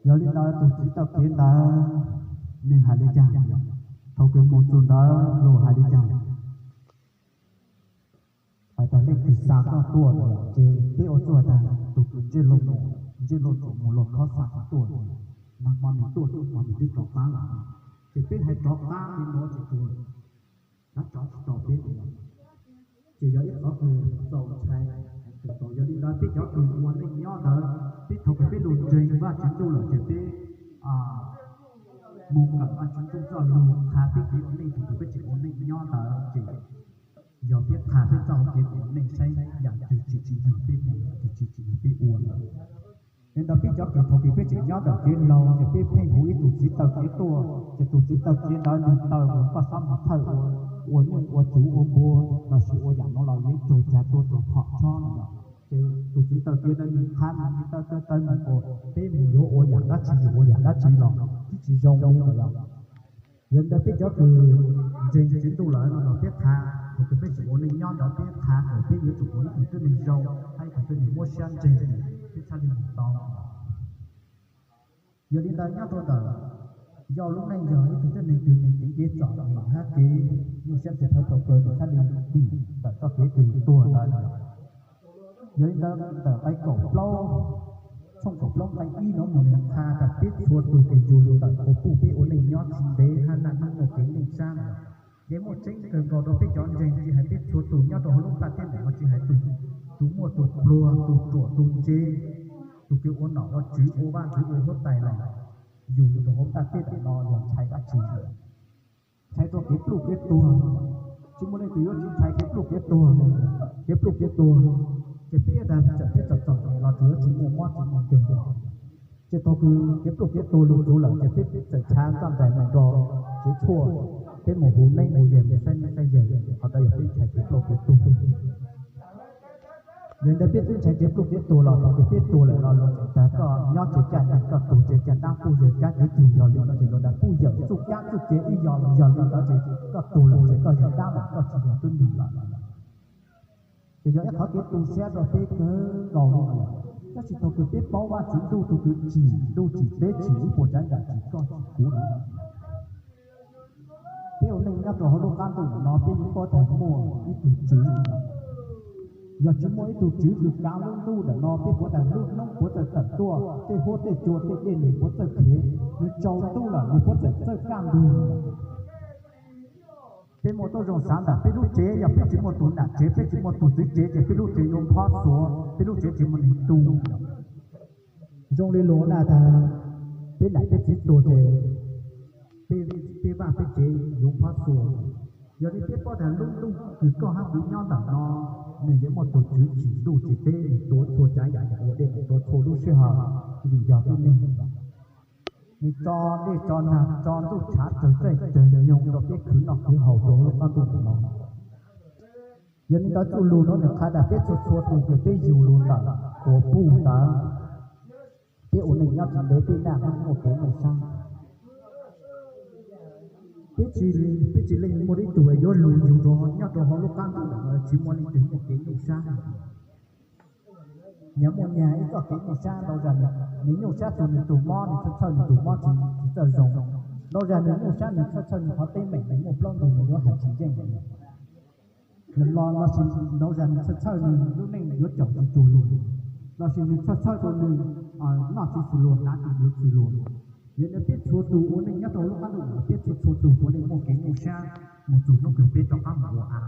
Yog li ntawd tus txiv taw kev ntawd nws hais li cas? Thaum kws mus txug ntawd luag hais li cas? Hais tas leej twg xa koj tuaj no ces peb ua txuj tas tus kws ntsej luag mus, ntsej luag tsuas mus luag khob xa koj tuaj, nag hmo nws tuaj hnub hmo nws twb rov qab lawm. Ces peb hais rov qab li no ces tsuas rov tsis tau peb li no. Ces yog ib qhov kws txaus ntshai. Yog li ntawd peb cov kws ua neej nyob ntawd, peb thaum kws peb lug ntseeg Vajtswv ntuj lawm ces peb mus kawm Vajtswv ntuj txoj lug qha peb kev ua neej thaum kws peb tseem ua neej nyob ntawd ces yog peb qha peb txoj hau kev ua neej saib yam twg tsis tsim nyog peb mus, yam twg tsis tsim nyog peb ua lawm. Li ntawd peb cov kws thaum kws peb tseem nyob ntawm kev laug ces peb pheej hu ib tug txiv taw kev tuaj, ces tus txiv taw kev ntawd nws taw mus koj xob mus thawj ua, ua nyuj ua tsuv ua npua lossis ua yam no los yeej raug tsa tua raug phom tshob no. Ces tus txiv taw kev ntawd nws qha nws taw taw taw mus kom peb mus yuav ua yam dab tsi yuav ua yam dab tsi los twb tsis zoo li no yog. Yog li ntawd peb cov kws ntseeg Tswv ntuj lawm no los peb qha, thaum kws peb tseem ua neej nyob ntawd peb qha kom peb yuav tsum ua ib tug tib neeg zoo, hab ib tug tib neeg muab siab ntseeg, peb txhaj li mus tau. Yog li ntawd nyob rau ntawm yog lub neej yog ib tug tib neeg kws nws cev txom nyem hab kev nyuaj siab ntxhov plawg thaum kawg nws txhaj li dim ntawm txoj kev kws tuag ntawd. Yog li ntawd ntawm nqai kaum plaub, tshooj kaum plaub nqai ib no mus nws qha tas peb txhua tus kws yug lug ntawm qhov puj peb ua neej nyob tsis ntev hab naj hnub muaj kev nyuaj sab. Ces muaj tseeb kawg nkaus rau peb cov ntseeg tsis hais peb txhua tus nyob rau hauv lub nplaj teb ntawm no tsis hais tus, tus muaj tus pluag tus ruam tus ntse, tus kws ua nom ua tswv ua vaj ntxwv ua huab tais los yug rau hauv nplaj teb ntawm no yog ntshai dab tsi? Ntshai rau kev pluj kev tuag. Tsis muaj leej twg yuav tsis ntshai kev pluj kev tuag. Kev pluj kev tuag ces peb yuav tas txawm peb txom txom nyem los tsuas yuav tsis muaj mob tsis muaj nkeeg. Ces thaum kws kev pluj kev tuag lug txug lawm ces peb txawm tshav ntaj ntais mus rau tsev tshuaj, peb mus hu neeb hu yaig mus saib neeb saib yaig, qhov ntawd yog peb ntshai kev pluj kev tuag. Yog li ntawd peb twb ntshai kev pluj kev tuag los thaum kws peb tuag lawm no luag tseem tas koj nyob tsev caj neeg koj tuag tsev caj dab puj yawg kab kev tug yog li no ces luag tas puj yawg txuj kab txuj kev ib yog los yog li ntawd ces koj tuag lawm ces koj yog dab lawm koj tsis yog tub nug lawm. Ces yog ib qhov kev tu siab rau peb kawg nkaus li no. Tab sis thaum kws peb paub Vajtswv ntuj tus kws tsim ntuj tsim teb tsim ib puas tsav yam tsim koj tsim kuv no, peb ua neej nyob rau hauv lub qab ntuj no peb yeej paub tas muaj ib tug tswv. Yog tsis muaj ib tug tswv kws kav lub ntuj ntawm no peb puav tas lub hnub puav txawj tawm tuaj, tej huab tej cua tej dej nws puav txawj khev, nws tsaus ntuj lawm nws puav txawj txawj kaj ntug. Peb muaj tuab zoo xav ntawm peb lub tsev, yog peb tsis muaj tus nam tsev peb tsis muaj tus txwv tsev ces peb lub tsev yuav phob xuav, peb lub tsev tsis muaj neeg tu. Zoo li luag na tas peb nam peb txiv tuag ces peb vaj peb tsev yuav phob xuav. Yog li peb paub tas lub ntuj kws koj hab kuv nyob ntawm no nws yuav muaj tus tswv tsim ntuj tsim teb, nws tuav txhua tsav yam, nws ua dej num rau txhua lub sij hawm, vim yog peb neeg. Nws tso dej tso nag tso ntuj tshav tsawg txawj tsawg nyoog rau peb khwv noj khwv haus rau lub qab ntuj ntawm no. Yog li ntawd txuj lug nuav nws qha tas peb txhua txhua tus kws peb yug lug ntawm quas puj ntawd, peb ua neej nyob tsis ntev peb naj hnub muaj kev nyuaj sab. Peb tsis, peb tsis leej muaj ib tug yuav lug yug rau nyob rau hauv lub qab ntuj ntawm no tsis muaj leej twg muaj kev nyuaj sab. Nyag muaj nyag ib txoj kev nyuaj sab, ntau zag nws nyuaj sab txug nws tus mob, nws txhawj txhawj nws tus mob tsis, tsis txawj zoo. Ntau zag nws nyuaj sab nws txhawj txhawj nws qhov teeb meem nws muaj plaub ntug nws yuav hais tsis yeej. Los lossis ntau zag nws txhawj txhawj nws lub neej yuav caum tsis cuag luag, lossis nws txhawj txhawj rau nws noj tsis txhwm luag hnav tsis txhwm luag. Yog ntawd peb txhua tus ua neej nyob rau lub qab ntuj no peb txhua txhua tus puav leej muaj kev nyuaj sab mus txug hnub kws peb rov qab mus ua av.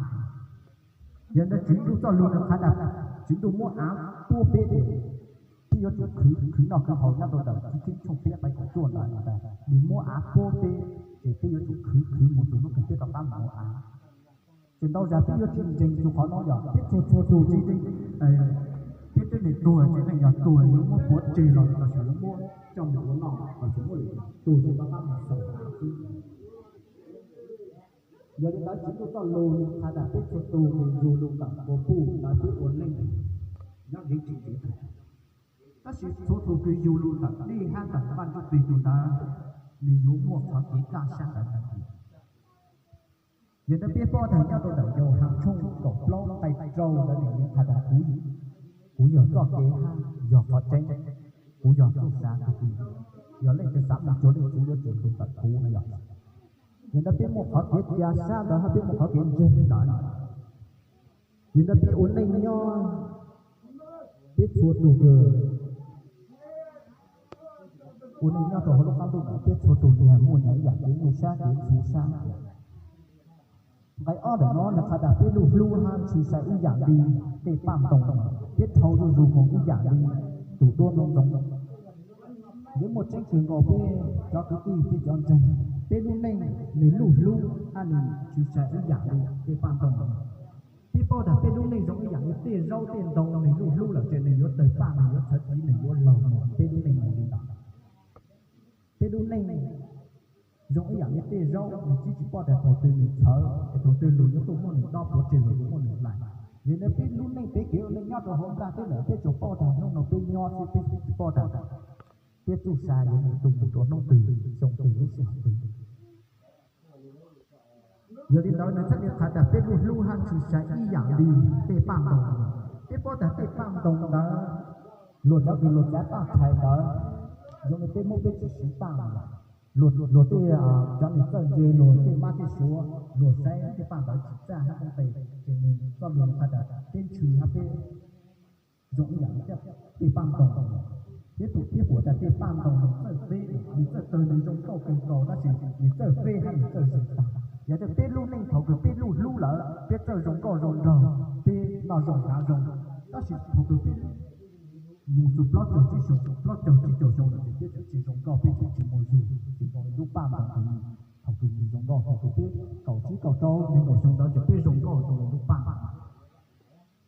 Yog ntawd Tswv Ntuj txoj lug nws qha tas Tswv Ntuj muab av puab peb ces peb yuav tsum khwv, khwv noj khwv haus nyob rau ntawm Chiv Keeb tshooj peb nqai kaum cuaj ntawd tas nws muab av puab peb ces peb yuav tsum khwv, khwv mus txug hnub kws peb rov qab mus ua av. Ces ntau zag peb yuav tsis ntseeg txug qhov no yog peb txhua txhua tus tsev neeg, peb twb nim tuag tsev neeg yog tuag yuav muab puav tseg los lossis yuav muab coj mus ua noj lossis muab lwm yam tuag ces rov qab mus xaus av xwb. Yog li ntawd Tswv Ntuj txoj lug nws qha tas peb txhua tus nws yug lug ntawm quas puj ntawd peb ua neej nyob ntev tsis ntev tas. Tab sis txhua tus kws yug lug ntawm dej hab ntawm Vaj Ntsujplig tus ntawd, nws yuav muaj qhov kev kaj sab ntawd tag kis. Yog ntawd peb paub tas nyob rau ntawm Yauhas tshooj kaum plaub nqai rau ntawd nws qha tas kuv, kuv yog txoj kev hab yog qhov tseeb, kuv yog txuj sa tug kws Yog leej twg xav mus cuag leej txiv yuav tsum tus tawm kuv no yog. Yog ntawd peb muaj qhov kev cia sab ntawd hab peb muaj qhov kev ntseeg ntawd, yog ntawd peb ua neej nyob, peb txhua tus kws ua neej nyob rau hauv lub qab ntuj no peb txhua tus nyias muaj nyias ib yam kev nyuaj sab kev ntxhov sab. Nqe ob ntawm no nws qhia tas peb lub hlub hab ntshai ib yam li tej paj ntoos, peb dhau zuj zus moog ib yam li tus duab ntxoov. Yuav muaj tseeb kawg nkaus peb cov kwv tij peb cov ntseeg, peb lub neej nws lub hlub hab nws ntshai ib yam li tej paj ntoos. Peb paub tas peb lub neej zoo ib yam li tej zaub tej ntoo, nws lub hlub lawm ces nws yuav tawg paj, nws yuav txhawv txiv, nws yuav laug mus. Peb lub neej mus li ntawd. Peb lub neej zoo ib yam li tej zaub, nws tsis tsis paub tas thaum twg nws txhawv es thaum twg luag yuav tuaj muab nws dob puav tseg, luag yuav muab nws hlais. Yog ntawd peb lub neej peb kev ua neej nyob rau hauv nplaj teb ntawm peb tsuas paub tas hnub no peb nyob xwb, peb tsis paub tas peb txuj sa yuav mus tu mus rau hnub twg, xyoo twg, lub sij hawm twg. Yog li ntawd nws thiaj li qhia tas peb lub hlub hab ntshai ib yam li tej paj ntoos. Peb paub tas tej paj ntoos ntawd, luag cov kws luag txav paj tshais ntawd, zoo li peb Hmoob peb tsis siv paj lawm. Luag tej, cov neeg txawj ntse, luag tej mab tej suav, luag saib tej paj ntawd tsis txaj hab txhob tes, ces nws txoj lus nws qhia tas peb ntshai hab peb zoo ib yam li tej paj ntoos. Peb tus peb pum tas tej paj ntoos nws txawj feb, nws txawj tawg, nws zoo nkauj kawg nkaus, tab sis nws txawj feb hab nws txawj zeeg tag. Yog tias peb lub neej thaum kws peb lub hlub lawm, peb txawj zoo nkauj zoo nraug, peb noj zoo hav zoo, tab sis thaum kws peb mus txug plaub caug tsib xyoos, plaub caug tsib caug xyoo lawm ces peb txawm tsis zoo nkauj, peb txawm tsis muaj zug, ces zoo li lub paj ntoos. Thaum kws nws zoo nkauj, thaum kws peb kaum tsib kaum rau nees nkaum xyoo ntawd ces peb zoo nkauj zoo li lub paj ntoos.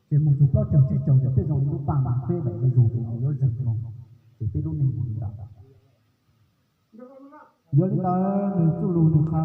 Ces mus txug plaub caug tsib caug ces peb zoo li lub paj ntoos, peb lam zoo zoo, nws yuav zeeg moog, ces peb lub neej mus li ntawd. Yog li ntawd nws txuj lug nws qha